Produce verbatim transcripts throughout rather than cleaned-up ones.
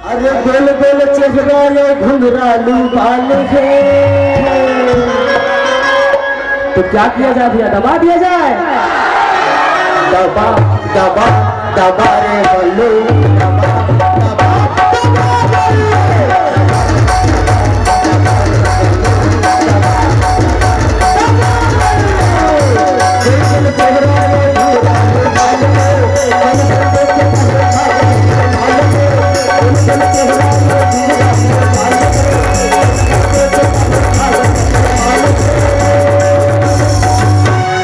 अरे गोल गोल चेहरा ये घुंघरालू बाल है, तो क्या किया जाए भैया, दबा दिया जाए? दबा, दबा, दबा रे बल्लू, दबा, दबा, दबा रे।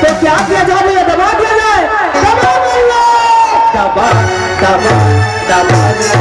तो क्या किया जाए भैया, दबा दिया जाए? दबा दिया। दबा, दबा, दबा दिया।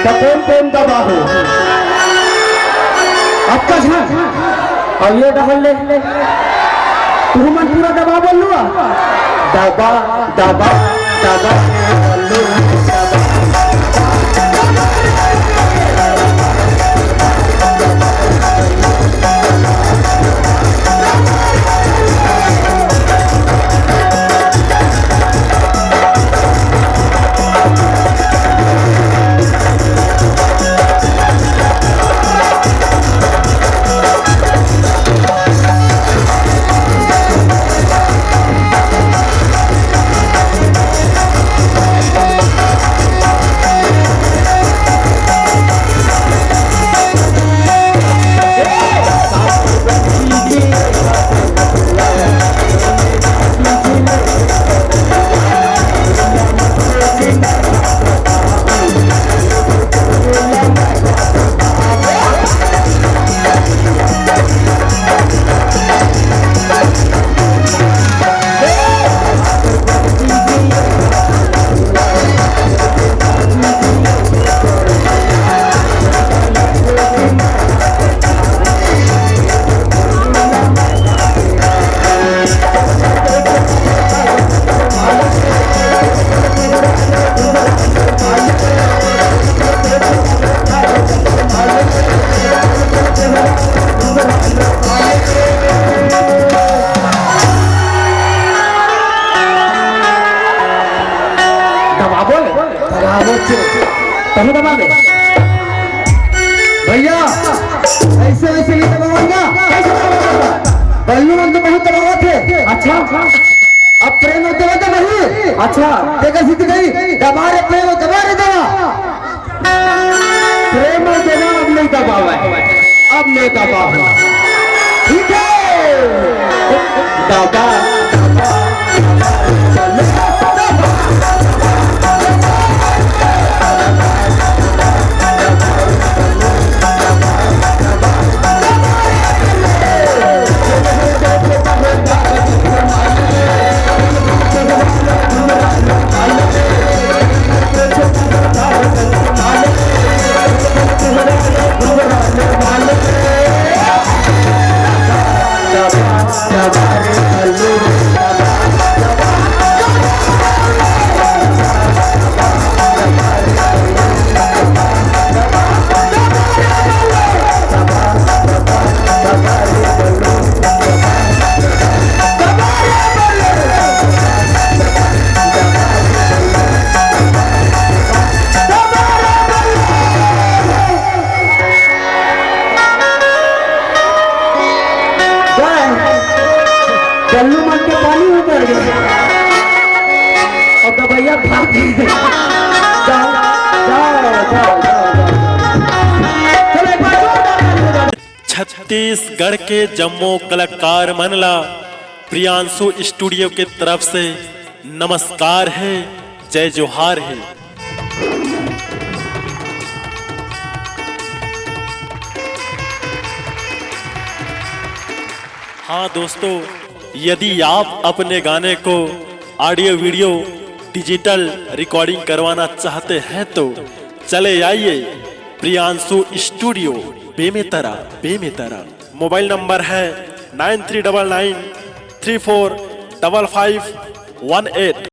त कोन कोन दबा हो? अतका झन। अउ ये डहर ले। तुहू मन पूरा दबा बोल लुआ। दबा, दबा, दबा। दबाबो ले। दबाबो चे। तहूँ दबाबे। भैया, ऐसे वैसे नहीं दबावंगा। कैसे दबावंगा? बल्लू मन तो बहुत दबावत हे। अच्छा। अब प्रेम होते होते नहीं। अच्छा। देखा सीधी गई। दबा रे प्रेम, दबा रे दबा। प्रेम अउ देना अब नहीं दबावय, अब मैं दबाहूँ। ठीक है? दबा, दबा, आलू मन के पानी उतर गया। अब दबैया भाग गई। जाओ, जाओ, जाओ, जाओ, जाओ। चलो, एक बार जोरदार ताली बजा दो। छत्तीसगढ़ के जम्मो कलाकार मन ला प्रियांशु स्टूडियो के तरफ से नमस्कार है, जय जोहार है। हाँ दोस्तों, यदि आप अपने गाने को ऑडियो वीडियो डिजिटल रिकॉर्डिंग करवाना चाहते हैं तो चले आइए Priyanshu studio, Bemetara, Bemetara. Mobile number है nine three double nine three four double five one eight.